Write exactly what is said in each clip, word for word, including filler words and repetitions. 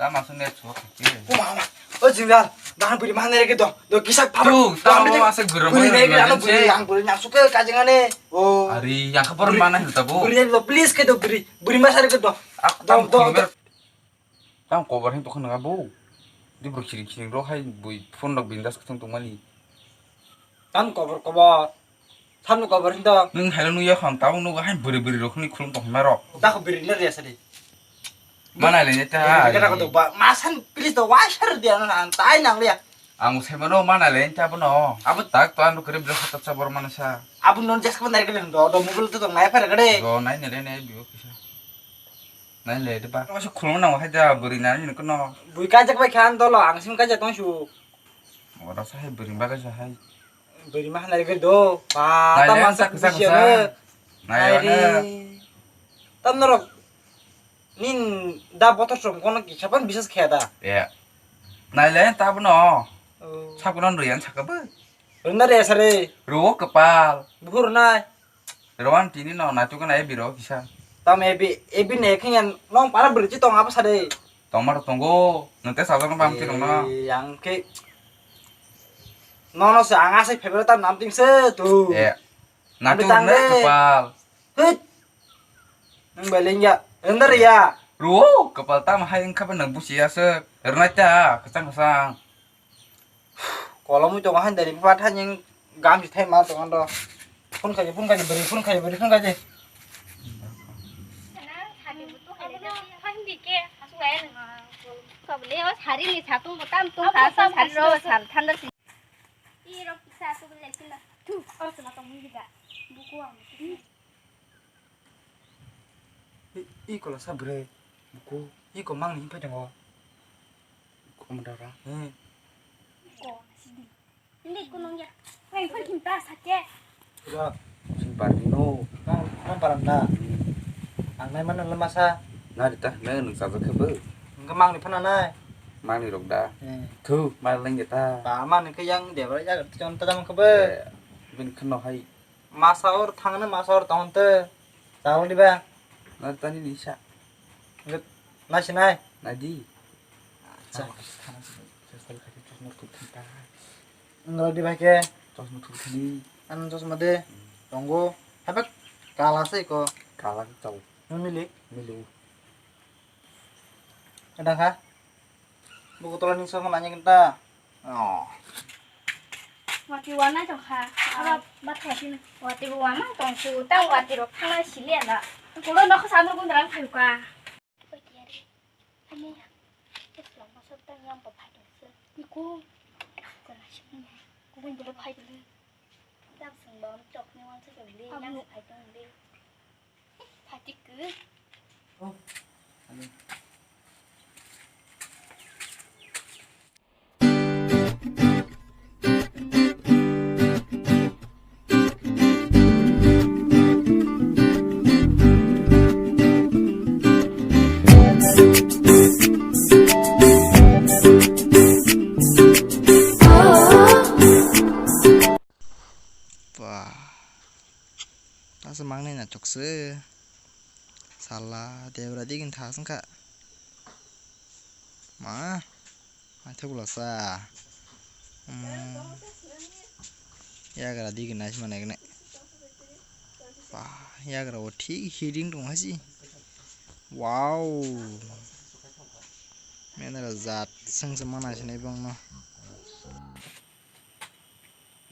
Tama su net so khachi. Kuma ma. O jingal, dan buri ma nere ke do. Do kisa pha. Tu, tama ma asa gura ma buri nere ke ano buri yang buri yang suka kajengane. O. Ari, yang ka por mana hita bu. Buri nere do, please ke do buri. Buri ma sare ke do. Ak Do, tam do, do. Tam cover hin tokhan nga bu. Di bru khiring khiring ro hai bui phone rok bindas kthung tongmani. Tam cover cover. Tam cover hin do. Nung hai nung ya kham tabung nung hai buri buri rok ni khulum tong maro. Da ko buri na ya sari. Mana le ta. Kita ko do ba masan please do washar dia na tai nang le. Ang sai mano mana le ta bono. Abo tak to anu kre bro khat sa bor mana sa. Abo non jas ko nai kre do do mobile to tong nai phar kre. Do nai ne le ne biyo kisa. Nai le de ba. Masa khulung nang hai da buri na ni kono. Bui ka jak bai khan dolo ang sim ka jak tong su. Ora sa hai buri ba ka sa hai. Buri ma hanai gari do. Ba Nai ta le man sak sak sak bisa sa. Ne. Nai Ai le. Re. Tam norok nin da botor som kono ki sapan bisas khaya da. Ya. Nai le ta bono. Oh. Sab kono riyan sakaba. Runa re sare. Ro kapal. Buhur nai. Rowan tini no naituk na ebi ro kisa. Tam ebi, ebi ne khe yan nong para bwrwi chi tong abo sade. Tong mar tongo, nang te sajak no bam te tong na. Eh, yang ke. No no se ang asai favorite tam nam ting se tu. Eh. Naituk tang na de. Kapal. Hit. Nang beleng ya. Ender ya. Ro kapal tam hai engkha ba nang busi ya se. Rnai ta, kasang kasang. Kolomwi tongo han dari pha thanyang gam si thai ma tongo do. Phone khai phone khai bari phone khai bari phone khai. Sari ni satung bo tam tung kha sa sari ro sal thanda si. I rok kisa asuk le sila. Tu, or sila tong mi da. Buku ang. I, i kola sa bre. Buku. I ko mang ni phai tongo. Ko mudara. Hmm. Ko sidi. Hindi ko nong ya. Ngai phai kim ta sa ke. Ira. Sing party no. Nang, nang paranda. Ang nai mana lama sa. Na di ta, nang nung sa ke be. Engka mang ni phana nai. Mang ni rok da. Hmm. Thu, mar leng ta. Ba man ke yang dia ba ya chon ta jam ke be. Eh, bin khno hai. Masa or thangna masa or tong te. Chalo diba? Na tani ni sa. Nge-, na sinai? Na di. Acha. Chosma thuk thani ta. Ngalo diba ke? Chosma thuk thani. An chosma de. Hmm. Tongo. Habak kala sai ko. Kala chau. Milik. Milu. Ada kha? Buku tola ning sama nanya kita. Oh. Wati wana tong kha. Aba bat kha sini. Wati bo wana tong su. Tang wati rok thangna sili ana. Kulo nok sa nur gun rang thayu ka. Ani ya. Terus lama sab tang yang pa phai tong se. Iku. Kona sini. Kubun bulu phai tong. Yang sing bam chok ni wan se tong li. Yang phai tong li. Phatik khe. Oh, ani. Ba. Tasa mangnai na chokse. Sala debra digin thas wngkha. Ma. Aithak bwlasa. Hmm. Yagra digin nai sima nai. Ba, yagra o thik hiding tong hasi. Wow. Menara jat seng se mana sinai bang no.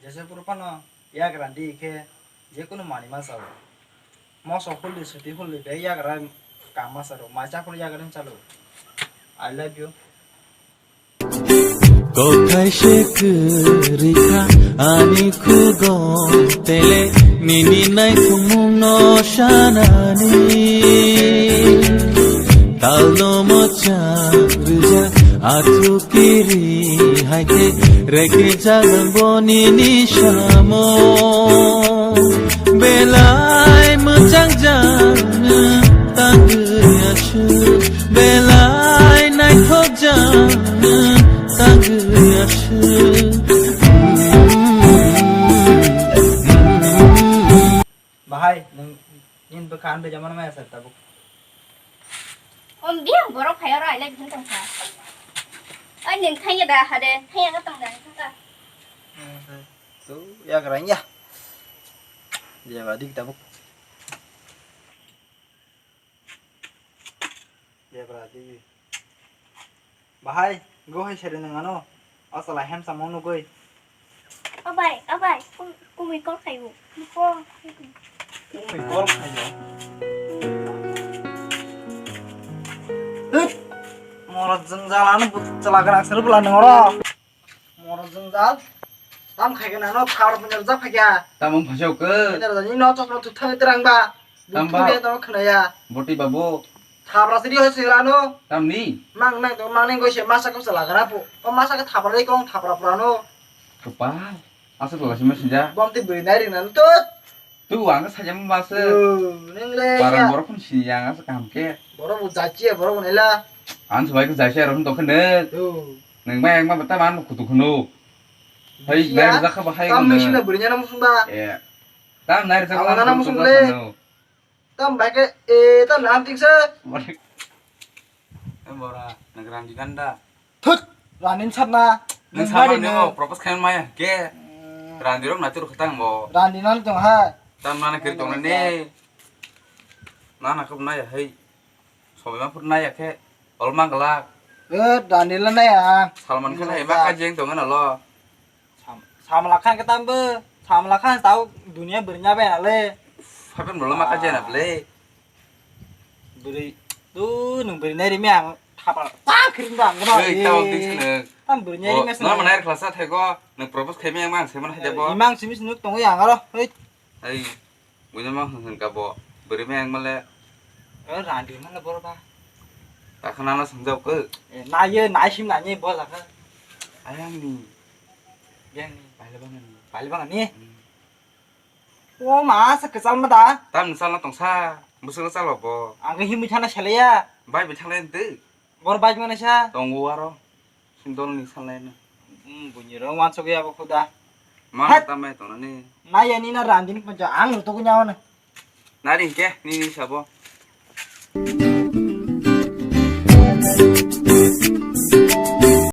Jesa puro phano yagra di khe jekunu manwi ma chao. Moso huli suti huli be yagra kam ma chao. Mai cha phuru yagra chalo. I love you. Kothai se kwrwi kha ani khugo tele nini naithokmung no sanani. Tal no mocha rwja athu kiri hai khe reke jagan boni ni samo. Belai mwchang jang tangwi aswk, belai naithok jang tangwi aswk. Bahai, nwng nini bwkha ang rijamano maya sir tabuk. Om biang borok phai oro I love you tong kha. Ai ning thangya da hade, thangya ka tong da thangka. Tu ya gerang ya. Dia berarti kita buk. Dia berarti. Bahai, go hai seri nang ano. Asala hem samung nugui. Abai, abai, kum-, kumui kol khayo. Kumui kol khayo. Hit! Moro jwngjal ano but chwla gwnang sero bwla nang oro. Moro jwngjal. Tam khai gwnang no thar puner ja phakya. Tamung phasok ke. Puner ja ni no chokno tu thang terang ba. Tamba. Buthung ya tamo khnaya. Boti babu. Thabra sidi hoi sila no. Tamni. Mang nang to mang nang goi se masa ko sala gara pu. O masa ke thabra dei kong thabra pura no. Kepal. Asa to lasi mesin ja. Bom ti beri nai ring nan tut. Tu ang saja masa. Neng le. Parang ya. Borok pun si yang asa kam ke. Borok bu jachi ya borok bu nela. Ang sebai ko jachi ya rom to khende. Tu. Neng mai ang ma bata man kutu khunu. Hai, iya. Nai rwjak kha ba hai. Tam mesin na beri nyana musung ba. Eh. Tam nai rwjak. Ang nana musung le. Tam bai ke, eh, tam lam tik se. Bora, nang randi ganda. Thut, randin satna. Nang sama ni mo propose khain maya ke. Hmm. Randi rok natur khatang bo. Randi nan tong ha. Tam nana kiri tong ne. Nana kap naya hai. Sobe ma pur naya ke. Ol mangla. Eh, randi la naya. Salman Khan hai ma ka jeng tong na lo. Sam-, samla khan ke tambo, samla khan tau dunia bernya be ale. Hapen bolo maka jena ble. Beri, tu nung beri nai rimi ang thapa ta kering bang no. Ei, tau ding sene. Tam beri nai rimi sene. Nang mana air class a thego, nang propose khaimi ang mang seman hai debo. Imang simi sunu tongo yang aro. Hei. Hei. Buino mang hwn hwn ka bo, bwrwi ma yang male. Eh, randi male boro ba. Takha nana swngjak khe. Eh, naiye, naisim nani bo jakha. Ayang ni. Yang ni. Paile bang ni. Paile bang ni. Hmm. O ma sa kwchal ma da. Tam ni salna tongsa. Bwswk chalo bo. Ang himwi thana selaya. Bai bi thanglai de. Bor bike mane sa? Tongo aro. Sindol ni salai na. Hmm, bunyi ro wansok ya bo khuda. Ma ta mai tong ni. Na ya ni na randin pancha ang to kunya na. Nari ke ni ni sabo.